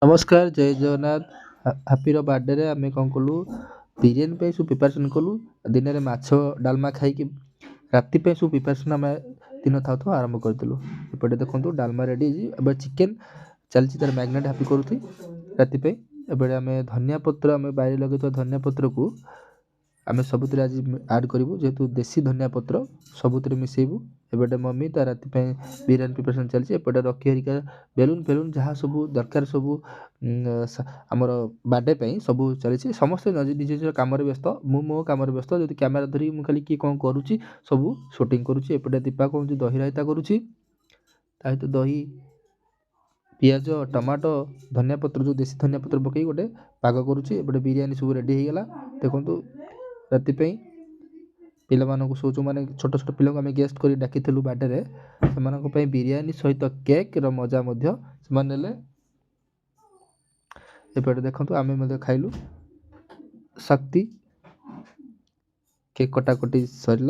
ନମସ୍କାର, ଜୟ ଜଗନ୍ନାଥ। ହାପିର ବାର୍ଥଡେରେ ଆମେ କ'ଣ କଲୁ? ବିରିୟାନୀ ପାଇଁ ସବୁ ପ୍ରିପାରେସନ୍ କଲୁ। ଦିନରେ ମାଛ ଡାଲମା ଖାଇକି ରାତି ପାଇଁ ସବୁ ପ୍ରିପାରେସନ୍ ଆମେ ଦିନ ଥାଉ ଥାଉ ଆରମ୍ଭ କରିଦେଲୁ। ଏପଟେ ଦେଖନ୍ତୁ, ଡାଲମା ରେଡ଼ି ହେଇଛି। ଏବେ ଚିକେନ୍ ଚାଲିଛି, ତାର ମ୍ୟାରିନେଟ୍ ହାପି କରୁଛି ରାତି ପାଇଁ। ଏବେ ଆମେ ଧନିଆ ପତ୍ର, ଆମେ ବାରିରେ ଲଗେଇଥିବା ଧନିଆ ପତ୍ରକୁ ଆମେ ସବୁଥିରେ ଆଜି ଆଡ଼୍ କରିବୁ। ଯେହେତୁ ଦେଶୀ ଧନିଆ ପତ୍ର, ସବୁଥିରେ ମିଶାଇବୁ। ଏପଟେ ମମି ତା ରାତି ପାଇଁ ବିରିୟାନୀ ପ୍ରିପାରେସନ୍ ଚାଲିଛି। ଏପଟେ ରକି ହେରିକା ବେଲୁନ୍ ଫେଲୁନ୍ ଯାହା ସବୁ ଦରକାର, ସବୁ ଆମର ବାର୍ଥଡେ ପାଇଁ ସବୁ ଚାଲିଛି। ସମସ୍ତେ ନିଜ ନିଜ କାମରେ ବ୍ୟସ୍ତ, ମୁଁ ମୋ କାମରେ ବ୍ୟସ୍ତ। ଯଦି କ୍ୟାମେରା ଧରିକି ମୁଁ ଖାଲି କିଏ କ'ଣ କରୁଛି ସବୁ ସୁଟିଂ କରୁଛି। ଏପଟେ ଦୀପା କହୁଛି ଦହି ରାଇତା କରୁଛି। ତା ସହିତ ଦହି, ପିଆଜ, ଟମାଟୋ, ଧନିଆ ପତ୍ର, ଯେଉଁ ଦେଶୀ ଧନିଆ ପତ୍ର ପକାଇ ଗୋଟେ ପାଗ କରୁଛି। ଏପଟେ ବିରିୟାନୀ ସବୁ ରେଡ଼ି ହେଇଗଲା। ଦେଖନ୍ତୁ, ରାତି ପାଇଁ ପିଲାମାନଙ୍କୁ ସବୁ, ଯେଉଁମାନେ ଛୋଟ ଛୋଟ ପିଲାଙ୍କୁ ଆମେ ଗେଷ୍ଟ କରି ଡାକିଥିଲୁ ବାର୍ଥଡେରେ, ସେମାନଙ୍କ ପାଇଁ ବିରିୟାନୀ ସହିତ କେକ୍ର ମଜା ମଧ୍ୟ ସେମାନେ ନେଲେ। ଏପଟେ ଦେଖନ୍ତୁ, ଆମେ ମଧ୍ୟ ଖାଇଲୁ। ଶକ୍ତି କେକ୍ କଟାକଟି ସରିଲା।